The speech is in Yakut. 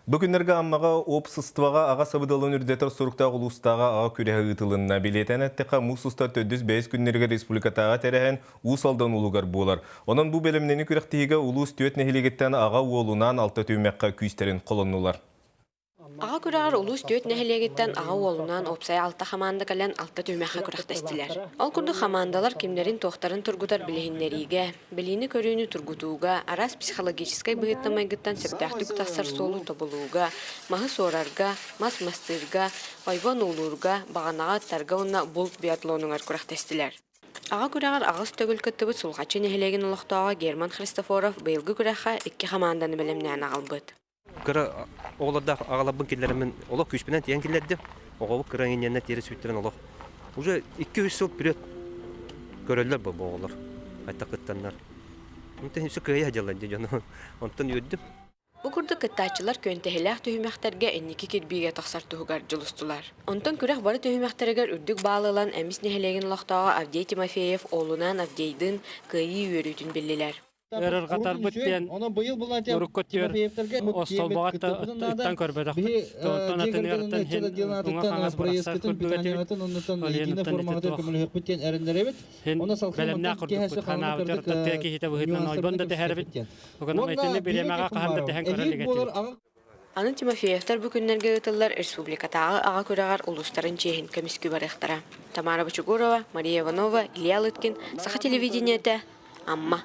Бу күннэргэ Аммаҕа уопсастыбаҕа аҕа сабыдыалын үрдэтэр соруктаах улуустааҕы аҕа күрэһэ ыытылынна. Билиэтээн эттэххэ, муус устар төрдүс бэйэс күннэригэр республикатааҕы тэрээһин Уус Алдан улуугар буолар. Онон бу бэлэмнэнии күрэхтэһиигэ улуус түөрт нэһилиэгиттэн аҕа уолунаан алта түһүмэххэ күүстэрин холоннулар. Аҕа күрэҕэр улуус түөрт нэһилиэгиттэн аҕа уолунаан уопсайа алта хамаанда кэлэн алта түһүмэххэ күрэхтэстилэр. Ол курдук хамаандалар кимнэрин-туохтарын тургутар билиһиннэриигэ, билиини-көрүүнү тургутууга, араас психологическай быһыыттан-майгыттан сөптөөхтүк тахсар суолу тобулууга, маһы суорарга, мас мастыырга, ойбон уулуурга, баҕанаҕа ыттарга уонна булт биатлонугар күрэхтэстилэр. Аҕа күрэҕэр аҕыс төгүл кыттыбыт Сулҕаччы нэһилиэгин олохтооҕо Герман Христофоров быйылгы күрэххэ икки хамаанданы бэлэмнээн аҕалбыт. Кыра оҕолордоох аҕаларбын киллэрэммин олох күүспүнэн тиийэн киллэрдим. Оҕобут кыра инньэннэ тиэрэ сүүттэрэн олох уже 2-3 сыл вперед көрөллөр бу оҕолор хайдах кыттаннар. Онтон өссө кыайа дьаллар дии дьону. Онтон үөрдүм. Бу курдук кыттааччылар күөнтэһилээх түһүмэхтэргэ инники кирбиигэ тахсар туһугар дьулустулар. Онтон күрэх бары түһүмэхтэригэр үрдүк баал ылан Эмис нэһилиэгин олохтооҕо Авдей Тимофеев уолунаан Авдейдыын кыайыы үөрүүтүн биллилэр. Ыарырҕатарбыт диэн урукку өттүгэр остолбоҕо ыттан көрбөтөхпүт. Онтон атыныгартан иһин уҥа-хаҥас бырахсар курдук этибит. Ол иһин оттон ити туох иһин бэлэмнээх курдукпут. Ханаабытыгар тыа киһитэ быһыытынан ойбон да тэһэрбит. Огонон итини бириэмэҕэ хаһан да тэһэн көрө илик этибит. Аны Тимофеевтар бу күннэргэ ыытыллар республикатааҕы аҕа күрэҕэр улуустарын чиэһин көмүскүү барыахтара. Тамара Бочугурова, Мария Иванова, Илья Лыткин, Саха телевидениетэ, Амма.